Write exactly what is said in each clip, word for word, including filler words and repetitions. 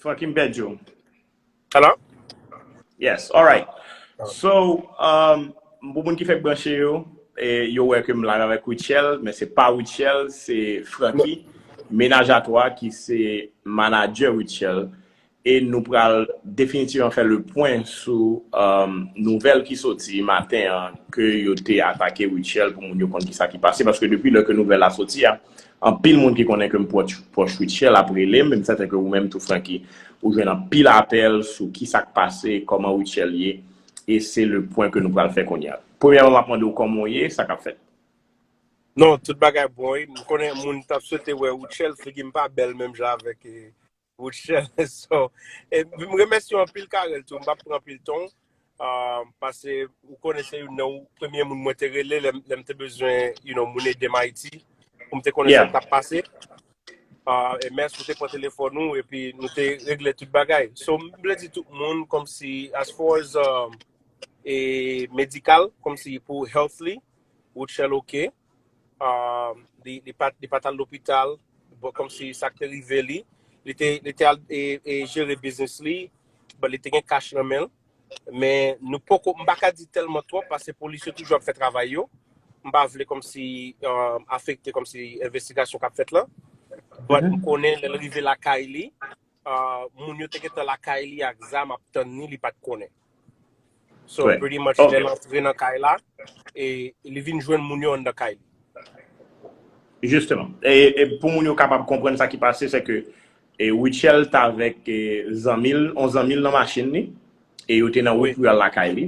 Francky, m pèdi w. Hello? Yes, alright. So, um, pou moun ki fèk branche yo, e, yo wè ke m live avèk Rutshelle, men se pa Rutshelle, se Francky, Ménage à Toi, ki se manager Rutshelle. E nou pral definitivman fè le pwen sou um, nouvèl ki soti maten an ke yo te atake Rutshelle pou moun yo konn kisa ki pase. Paske depi lè ke nouvèl la soti a, anpil moun ki konnen ke m pwòch, pwòch Rutshelle ap rele m, e m sèten ke ou menm tou Francky, ou jwenn anpil apèl sou kisa k pase, kòman Rutshelle ye, e se le pwen ke nou pral fè kounye a. Premyèman, m ap mande w kòman w ye, sa k ap fèt. Non, tout bagay bon, wi. M konnen moun t ap swete wè Rutshelle, figi m pa bèl menm jan avèk e, Rutshelle. So, e, m remèsye w anpil, Carel, tou. M p ap pran anpil tan w. Uh, paske ou konnen se youn nan premye moun mwen te rele lè, lè m te bezwen, you know, moun ede m Ayiti. Pou m te konnen sa k t ap pase. Uh, e mèsi ou te pran telefòn ou epi nou te regle tout bagay. So, m vle di tout moun, kòmsi, as far as um, e medikal, kòmsi pou healthly, Rutshelle ok. Um, li, li pa, li pa t al lopital, bon, kòmsi sa k te rive li. Li te, li te al e, e jere biznis li, but li te gen cash nan men l. Men nou poko, m pa ka di tèlman twòp, paske polis yo toujou ap fè travay yo. M pa vle kòmsi um, afekte kòmsi envestigasyon k ap fèt la. But m konnen lè l rive lakay li, uh, moun yo te gentan lakay li ak zam ap tann li, li pa t konnen. So, pretty much, lè l antre nan kay la, e li vin jwenn moun yo anndan kay li. Jisteman. E, e pou moun yo kapab konprann sa ki pase, se ke e Rutshelle t avèk e, zanmi l, yon zanmi l nan machin li, e yo te nan wout pou y al lakay li.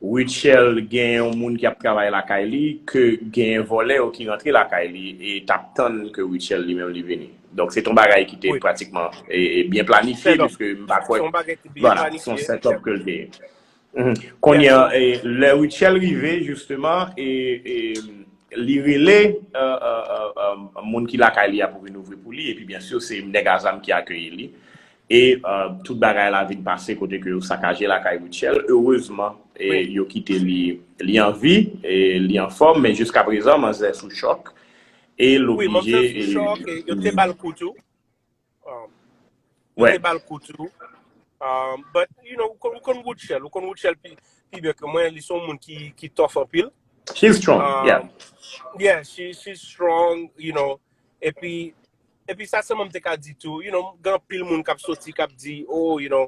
Rutshelle gen yon moun ki ap travay lakay li, ke gen vòlè yo ki rantre lakay li, e t ap tann ke Rutshelle li menm li vini. Donk, se t yon bagay ki te pratikman e, e byen planifye, piske m pa kwè, vwala, se yon setup ke l te ye. Kounye a, e, lè Rutshelle rive, jisteman, e, e, li rele e, e, e, e, moun ki lakay li a pou vin ouvri pou li, epi byen si se nèg a zam ki akeyi li. E e, tout bagay la vin pase kote ke yo sakaje lakay Rutshelle. Erezman, e, yo kite li, li an vi, e, li anfòm, men jiskaprezan, manzè sou chòk. E l oblije. Wi, manzè sou chòk, e, yo te ba l kou tou. Um, yo te ba l kou tou. Um, but, you know, ou konn, ou konn Rutshelle, ou konn Rutshelle pi, pi byen ke mwen, li se yon moun ki, ki tough anpil. She's strong, um, yeah. Yeah, she, she's strong, you know. Epi, epi sa sèlman m te ka di tou, you know, gen anpil moun k ap soti, k ap di, oh, you know,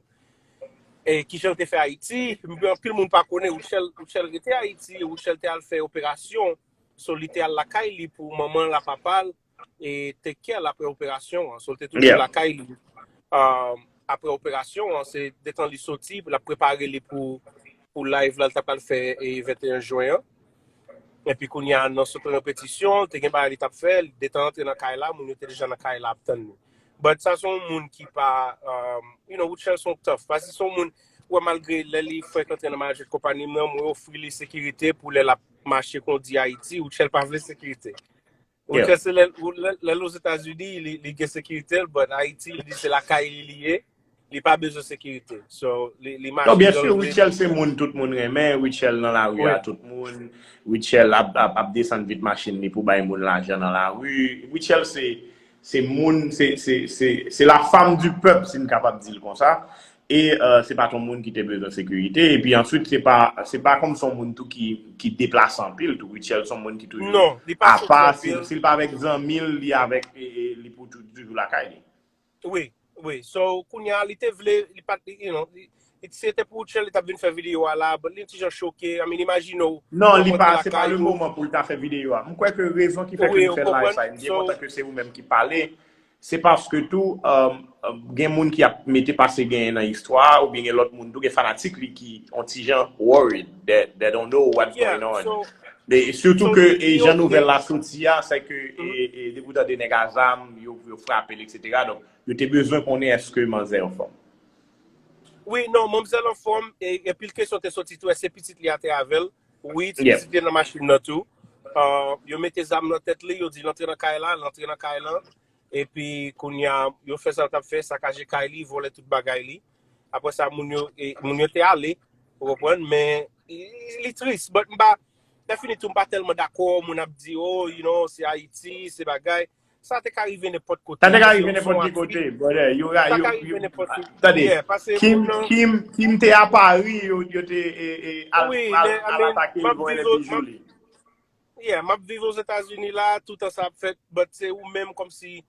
e kijan l te fè Ayiti, men anpil moun pa konnen, Rutshelle, Rutshelle rete Ayiti, Rutshelle te al fè operasyon, so li te al lakay li pou manman l ak papa l, e take care l apre operasyon an. So, l te toujou lakay li. Um, apre operasyon an, se detan li soti, l ap prepare li pou, pou live la, l ta pral fè e venteyen jen an. Epi kounye a, nan sot repetisyon, te gen bagay li t ap fè, detan antre nan kay la, moun yo te deja nan kay la ap tann li. But sa se yon moun ki pa, um, you know, Rutshelle se yon tough. Paske se yon moun, wè, malgre lè li fenk antre nan management konpayi m nan, mwen ofri li sekirite pou lè l ap mache kondi Ayiti, Rutshelle pa vle sekirite. Ou chèche lè, lè, lè l Ozetazini, li, li gen sekirite l, but Ayiti, li di se lakay li li ye, li pa bezwen sekirite. So, li, li mache. Non, byen si, Rutshelle se moun tout moun renmen, Rutshelle nan lari a tout moun, Rutshelle ap, ap, ap desann vit machin li pou bay moun lajan nan lari. Rutshelle se, se moun, se, se, se, se la femme du peuple, si n kapab di l konsa. E uh, se pa t yon moun ki te bezwen sekirite. Epi answit, se pa, se pa kòm se yon moun tou ki, ki deplase anpil tou. Rutshelle se yon moun ki toujou apa, si, si l pa avèk zanmi l, li avèk, e, e, li pou tou- toujou lakay li. Wi, wi. So, kounye a, li te vle, li pa t, you know, li, li- si se te pou Rutshelle, li t ap vin fè videyo a la, but li ti jan choke. I mean, imajine w. Non, li pa, se pa le moman pou l ta fè videyo a. M kwè ke rezon ki fè ke nou fè live sa, m byen kontan ke se ou menm ki pale. Se paske tou, um, gen moun ki ap mete pase genyen nan istwa a, oubyen gen lòt moun tou, gen fanatik li ki yon ti jan worried that they don't know what's going on. E sitou ke e jan nouvèl la soti a, se ke e, e, depi w tande nèg a zam, yo, yo frape l, et cetera. Donk, yo te bezwen konnen èske manzè anfòm. Wi, non, manzè anfòm, e, e pil kesyon te soti tou, èske pitit li a te avè l? Wi, ti pitit li nan machin nan tou. Uh, yo mete zam nan tèt li, yo di l antre nan kay la, l antre nan kay la. Epi kounye a, yo fè sa yo t ap fè, sakaje kay li, vòlè tout bagay li. Apre sa, moun yo, e, moun yo te ale, ou konprann, men li, li tris. But m pa, definitively, m pa tèlman dakò, moun ap di, oh, you know, se Ayiti, se bagay. sa te ka rive nenpòt kote. Sa te ka rive nenpòt ki kote, brother. Yo, sa yo, ka rive nenpòt ki kote. Tande, yeah, Kim, Kim, Kim te a Paris, yo, yo te e, e, al, wi, al, al atake l, voye l epi joule. Yeah, m ap viv Ozetazini la, toutan sa ap fèt, but se ou menm kòmsi,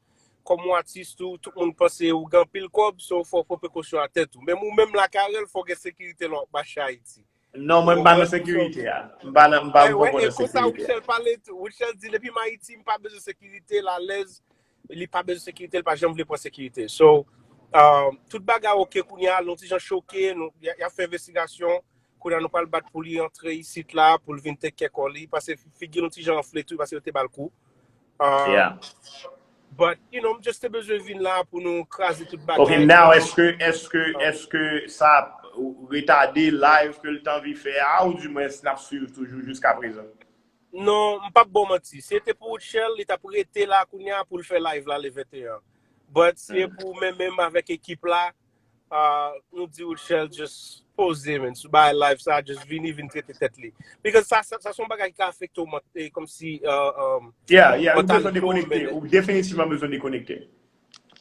kòm yon atis tou, tout moun panse ou gen anpil kòb, so fò w pran prekosyon a tèt ou. Menm ou menm la, Carel, fò w gen sekirite lè w ap mache Ayiti. Non, mwen m pa nan sekirite a. M pa nan, m pa, m poko nan sekirite a. Konsa, Rutshelle pale tou. Rutshelle di, depi m Ayiti, m pa bezwen sekirite, l alèz. Li pa bezwen sekirite, li pa janm vle pran sekirite. So, um, tout bagay oke kounye a, nou ti jan choke, nou, y a, y a fè envestigasyon. Kounye a, nou pral bat pou li antre isit la, pou l vin take care kò li, paske figi nou ti jan anfle tou, paske yo te ba l kou. Um, yeah. But, you know, m just te bezwen vin la pou nou kraze tout bagay. Ok, now, èske, èske, èske sa ap retade live ke l t anvi fè a, ou dimwens n ap swiv toujou jiska prezan? Non, m p ap ba w manti. Si se te pou Rutshelle, li t ap rete la kounye a pou l fè live la le venteyen. But si se pou mwen menm avèk ekip la, uh, nou di Rutshelle just poze, man. Sou bay live sa, just vini, vin trete tèt li. Because sa, sa, sa se yon bagay ki ka afekte w ment-, e, kòmsi, uh, um, yeah, yeah, ou bezwen dekonekte. Ou definitivman bezwen dekonekte.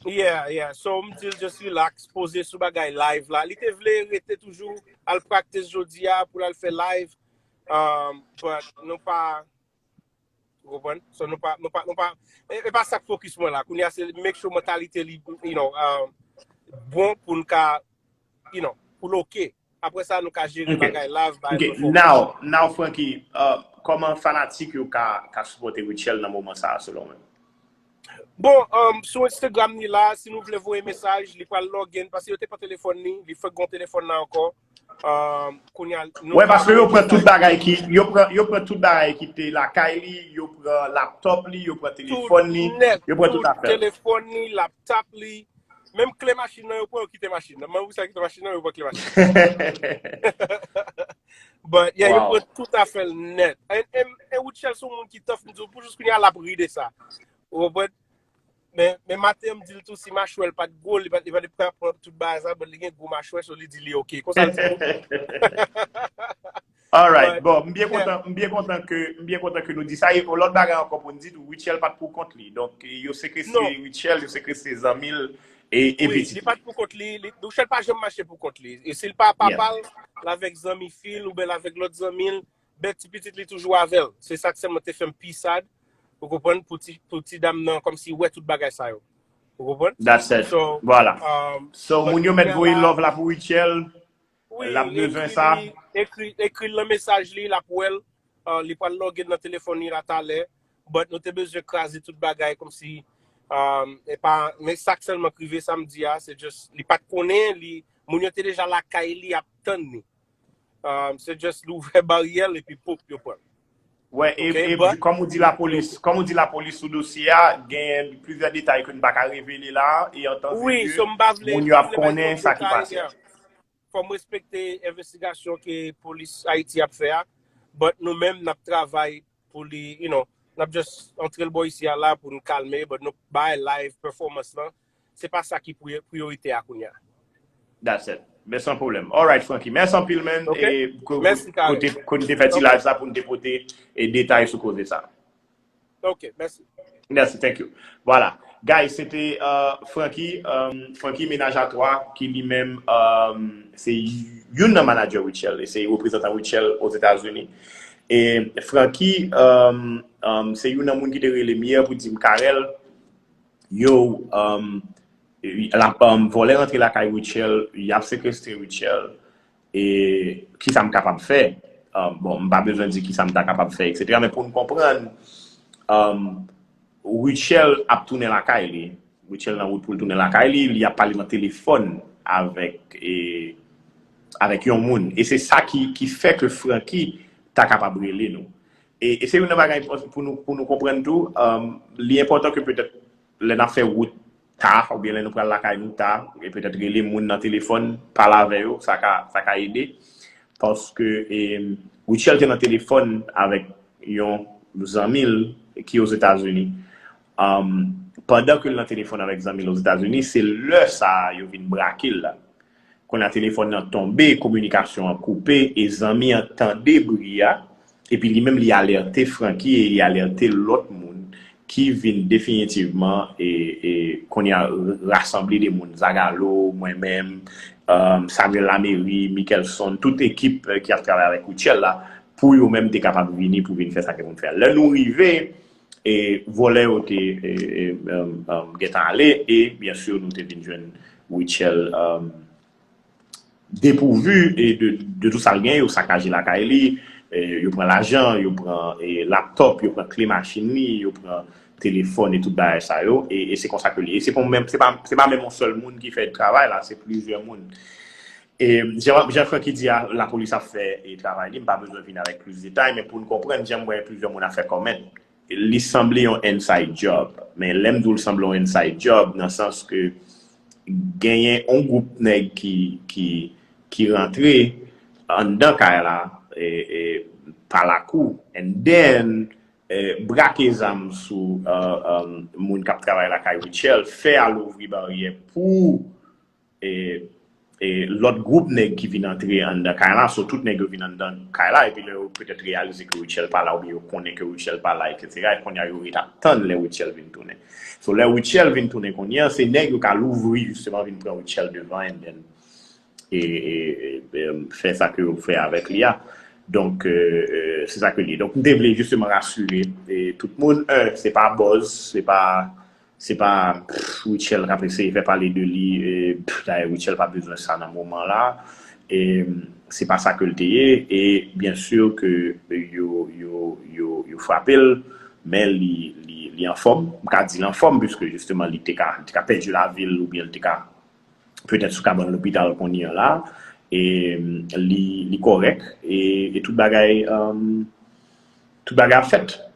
Yeah, yeah. So, m di l just relax, poze sou bagay live la. Li te vle rete toujou, al practice jodi a, pou l al fè live. Um, but nou pa, ou konprann? So, nou pa, nou pa, nou pa, e, e pa sa k focus mwen la. Kounye a, se make sure mantalite li, you know, um, bon pou n ka, you know, pou l oke. Apre sa, nou ka jere bagay live, bagay performance. Ok, now, now, Francky, uh, kòman fanatik yo ka, ka sipòte Rutshelle nan moman sa a, selon mwen? Bon, um, sou Instagram ni la, si nou vle voye mesaj, li pral log in, paske yo te pran telefòn li, li fèk gon telefòn nan ankò. Um, kounye a, nou... Wè, paske yo pran tout bagay ki, yo pran, yo pran tout bagay ki te lakay li, yo pran laptop li, yo pran telefòn li, yo pran tout afè. Telefòn li, laptop li, menm kle machin nan, yo pran, yo kite machin nan. Menm pou sa kite machin nan, yo pran kle machin nan. But, yeah, yo pran tout afè l nèt. And, and, and Rutshelle se yon moun ki tough, m di w, pou jis kounye a, l ap ri de sa. Ou konprann? Men, men maten an, m di l tou, si machwè l pa t gwo, li pa, li pa t pran tout bagay sa, but li gen gwo machwè, so li di li oke. Konsa l di m. Alright, bon, m byen kontan, m byen kontan ke, m byen kontan ke nou di sa. E yon lòt bagay ankò pou n di tou, Rutshelle pa t pou kont li. Donk, yo sekestre Rutshelle, yo sekestre zanmi l e, e pitit li. Wi, li pa t pou kont li, li, Rutshelle pa janm mache pou kont li. E si l pa papa l, l avèk zanmi fi l oubyen l avèk lòt zanmi l, ben ti pitit li toujou avè l. Se sa k sèlman te fè m pi sad, ou konprann, pou ti, pou ti dam nan, kòmsi wè tout bagay sa yo. Ou konprann? That's it. So, vwala. Um, so, moun yo mèt voye love la pou Rutshelle. Wi, l ap bezwen sa. Ekri, ekri l nan mesaj li, l ap wè l. Uh, li pral log in nan telefòn li la talè. But nou te bezwen kraze tout bagay kòmsi, um, e pa, men sa k sèlman k rive samdi a, se just, li pa t konnen, li, moun yo te deja lakay li ap tann li. Um, se just li ouvè baryè l epi pop, yo pran l. Wè, e, e kòm ou di lapolis, kòm ou di lapolis sou dosye a, gen plizyè detay ke n pa ka revele la, e an tan e ke moun yo ap konnen sa ki pase. Fò m respekte envestigasyon ke polis Ayiti ap fè a, but nou menm n ap travay pou li, you know, n ap just antre l bò isi a la pou n kalme, but nou bay live performance lan, se pa sa ki priyo-, priyorite a kounye a. That's it. Men san pwoblèm. Alright, Francky. Mèsi anpil, man. E kote, kote n te fè ti live sa pou n te pote e detay sou koze sa. Ok, mèsi. Mèsi, thank you. Vwala. Guys, se te, uh, Francky, um, Francky Ménage à Trois, ki li menm, um, se youn nan manager Rutshelle, e se reprezantan Rutshelle Ozetazini. E Francky, um, um, se youn nan moun ki te rele m yè pou di m, Carel, yo, um, l ap, um, vòlè rantre lakay Rutshelle, y ap sekestre Rutshelle. E kisa m kapab fè? Ah, bon, m pa bezwen di kisa m ta kapab fè, etsetera. Men pou n konprann, um, Rutshelle ap tounen lakay li. Rutshelle nan wout pou l tounen lakay li. Li ap pale nan telefòn avèk, e, avèk yon moun. E se sa ki, ki fè ke Francky ta kapab rele nou. E, e se youn nan bagay pou nou, pou nou konprann tou, um, li enpòtan ke petèt lè n ap fè wout ta, oubyen lè nou pral lakay nou ta, e petèt rele moun nan telefòn, pale avè yo, sa ka, sa ka ede. Paske, e, Rutshelle te nan telefòn avèk yon zanmi l ki Ozetazini. Um, pandan ke l nan telefòn avèk zanmi l Ozetazini, se lè sa a yo vin brake l la. Kounye a telefòn nan tonbe, kominikasyon an koupe, e zanmi an tande bri a, epi li menm li alète Francky e li alète lòt moun ki vin definitivman e, e kounye a rasanble de moun, Zagalo, mwen menm, um, Samuel Lamery, Mickelson, tout ekip ki ap travay avèk Rutshelle la, pou yo menm te kapab vini pou vin fè sa ke pou n fè. Lè nou rive, e vòlè yo te e, e, um, um, gentan ale, e byen si nou te vin jwenn Rutshelle um, depouvu e de, de tout sa l gen, yo sakaje lakay li, e, yo pran lajan, yo pran e, laptop, yo pran kle machin li, yo pran telefòn e tout bagay sa yo, e, e se konsa ke li. E se pa menm, se pa, se pa menm yon sèl moun ki fè travay la, se plizyè moun. E jan, jan Francky di a, lapolis ap fè e, travay li, m pa bezwen vin avèk plis detay, men pou n konprann, jan m wè plizyè moun ap fè comment, li sanble yon inside job. Men lè m di w l sanble yon inside job, nan sans ke genyen yon gwoup nèg ki, ki, ki rantre anndan kay la e, e, pa lakou, and then e, brake zam sou uh, um, moun k ap travay lakay Rutshelle, fè al ouvri baryè pou e, e, lòt gwoup nèg ki vin antre anndan kay la, so tout nèg yo vin anndan kay la, epi lè yo petèt reyalize ke Rutshelle pa la, oubyen yo konnen ke Rutshelle pa la, etsetera, e kounye a yo ret ap tann lè Rutshelle vin tounen. So lè Rutshelle vin tounen kounye a, se nèg yo ka louvri jisteman vin pran Rutshelle devan, and then e, e, e, e, fè sa ke yo fè avèk li a. Donk, e, e, se sa ke li ye. Donk, m te vle jisteman rasire e, tout moun. Un, se pa buzz, se pa, se pa pff, Rutshelle k ap eseye fè pale de li. E, pff, dayè, Rutshelle pa bezwen sa nan moman la. E, se pa sa ke l te ye. E byen si ke yo, yo, yo, yo frape l, men li, li, li anfòm. M ka di l anfòm, piske jisteman li te ka, li te ka pèdi lavi l oubyen li te ka petèt sou kabann lopital kounye a la, e li, li kòrèk, e, e tout bagay, um, tout bagay ap fèt.